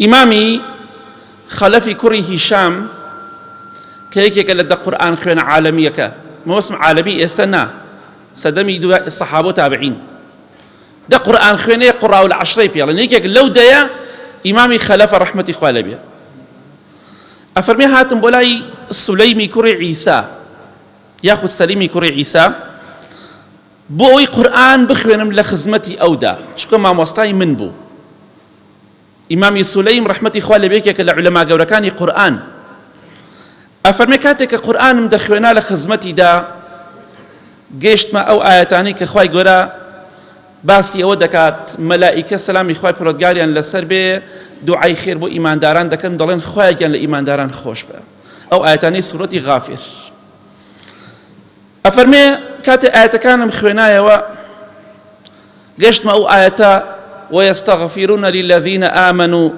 ئیمامی خەلەفی کوڕی هیشام کە یەکێکە لە دە قورئان خوێنە عالەمیەکە، مەبەستم عالەمی ئێستا نا، سەردەمی سەحابە و تابعین، دە قورئان خوێنەیە قوڕاو العشرەی پێڵێن، یەکێک لەو دەیە ئیمامی خەلەفە ڕەحمەتی خوا لێ بێ. ئەفەرمێ هاتم بۆ لای سولەیمی کوڕی عیسا یاخود سەلیمی کوڕی عیسا بۆ ئەوەی قورئان بخوێنم لە خزمەتی ئەودا، چونکە مامۆستای من بوو. ئیمامی سولەیم ڕەحمەتی خوا لێبێ یەکێکە لە عولەما گەورەکانی قورئان، ئەفەرمێ کاتێک کە قورئانم دەخوێنا لە خزمەتیدا گەیشتمە ئەو ئایەتانەی کە خوای گەورە باسی ئەوە دەکات مەلائیکە سەلامی خوای پەروەردگاریان لەسەر بێ دوعای خێر بۆ ئیمانداران دەکەن دەڵێن خوایە گیان لە ئیمانداران خۆش بە، ئەو ئایەتانەی سورەتی غافر. ئەفەرمێ کاتێ ئایەتەکانم خوێنایەوە گەشتمە ئەو ئایەتە ويستغفرون للذين آمنوا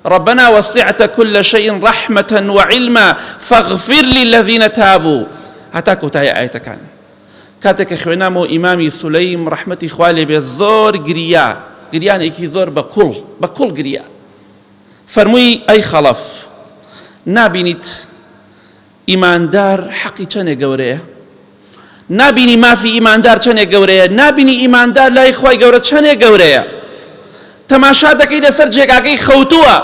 ربنا وسعت كل شيء رحمة وعلما فاغفر للذين تابوا هەتا کۆتایی ئایەتەکان. کاتێک کە خوێنامەوە ئیمامی سولەیم ڕەحمەتی خوا لێ بێ زۆر گریا، گریانێکی زۆر بە کوڵ بە کوڵ گریا. فەرمووی ئەی خەڵەف نابینیت ئیماندار حەقی چەنێ گەورەیە؟ نابینی مافی ئیماندار چەنێ گەورەیە؟ نابینی ئیماندار لای خوای گەورە چەنێ گەورەیە؟ تەماشا دەکەی لەسەر جێگاکەی خەوتووە،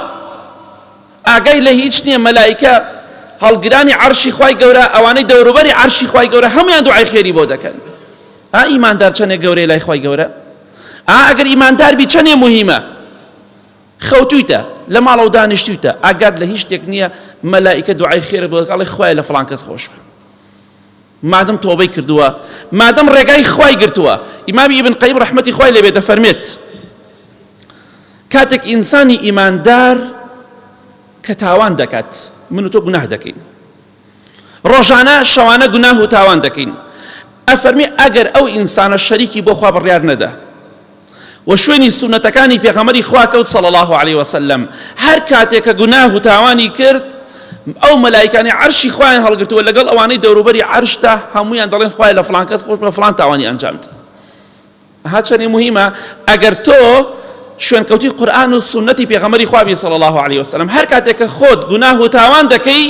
ئاگای لە هیچ نییە، مەلایکە هەڵگرانی عەرشی خوای گەورە، ئەوانەی دەوروبەری عەرشی خوای گەورە هەمویان دوعای خێری بۆ دەکەن. ئا ئیماندار چەنێ گەورەیە لای خوای گەورە؟ ئا ئەگەر ئیماندار بی چەنێ موهیمە؟ خەوتویتە، لە ماڵەوە دانیشتویتە، ئاگات لە هیچ شتێک نییە، مەلائیکە دوعای خێرت بۆ دەکات، ئەڵێ خوایە لە فڵان کەس خۆش بە. مادەم تۆبەی کردووە، مادەم ڕێگای خوای گرتووە. ئیمامی ئیبن قەیم ڕەحمەتی خوای لێ بێت دەفەرمێت، کاتێک ئینسانی ئیماندار کە تاوان دەکات، من و تۆ گوناه دەکەین، ڕۆژانە شەوانە گوناه و تاوان دەکەین، ئەفەرمی ئەگەر ئەو ئینسانە شەریکی بۆ خوا بڕیار نەدا و شوێنی سوننەتەکانی پێغەمبەری خوا کەوت صلی اللە علیه وسلم، هەر کاتێک کە گوناه و تاوانی کرد ئەو مەلایکانی عەرشی خوایان هەڵگرتووە لەگەڵ ئەوانەی دەوروبەری عەرشدا هەموویان دەڵێن خوایە لە فڵان کەس خۆش بە فڵان تاوانی ئەنجامدا. ها چەنێ مهمە ئەگەر تۆ شوێنکەوتی قورئان و سوننەتی پێغەمبەری خوا بی صلی اللە علیه وسلم، هەر کاتێک کە خۆت گوناه و تاوان دەکەی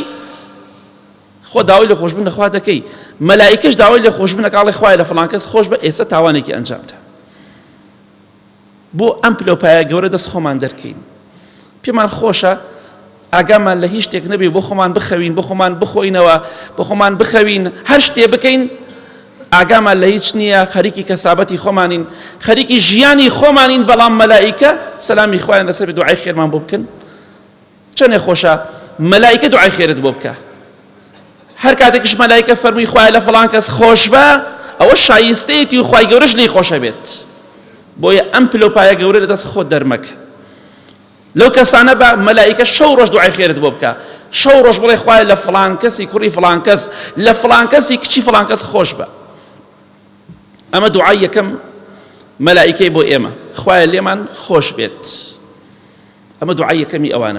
خۆ داوای لێ خۆشبوون لە خوا دەکەی، مەلائیکەش داوای لێ خۆشبوون دەکا، ئەڵێ خوایە لە فڵان کەس خۆش بە ئێستا تاوانێکی ئەنجامدا. بۆ ئەم پلەوپایە گەورە دەست خۆمان دەرکەین. پێمان خۆشە ئاگامان لە هیچ شتێک نەبێ، بۆ خۆمان بخەوین، بۆ خۆمان بخۆینەوە، بۆ خۆمان بخەوین، هەر شتێ بکەین ئاگامان لە هیچ نییە، خەریکی کەسابەتی خۆمانین، خەریکی ژیانی خۆمانین، بەڵام مەلائیکە سەلامی خوایان لەسەر دوعای خێرمان بۆ بکەن. چەنێ خۆشە مەلایکە دوعای خێرت بۆ بکە. هەر کاتێکش مەلایکە فەرمووی خوایە لە فڵان کەس خۆش بە، ئەوە شایستەیەتی و خوای گەورەش لێی خۆشە بێت. بۆیە ئەم پلۆپایە گەورە لە دەست خۆت دەرمەکە. لەو کەسانە بە مەلایکە شەو ڕۆژ دوعای خێرت بۆ بکە، شەو ڕۆژ بڵێ خوایە لە فڵان کەسی کوڕی فڵان کەس، لە فڵان کەسی کچی فڵان کەس خۆش بە. ئەمە دوعای یەکەم مەلایکەی بۆ ئێمە، خوایە لێمان خۆش بێت. ئەمە دوعای یەکەمی ئەوانە.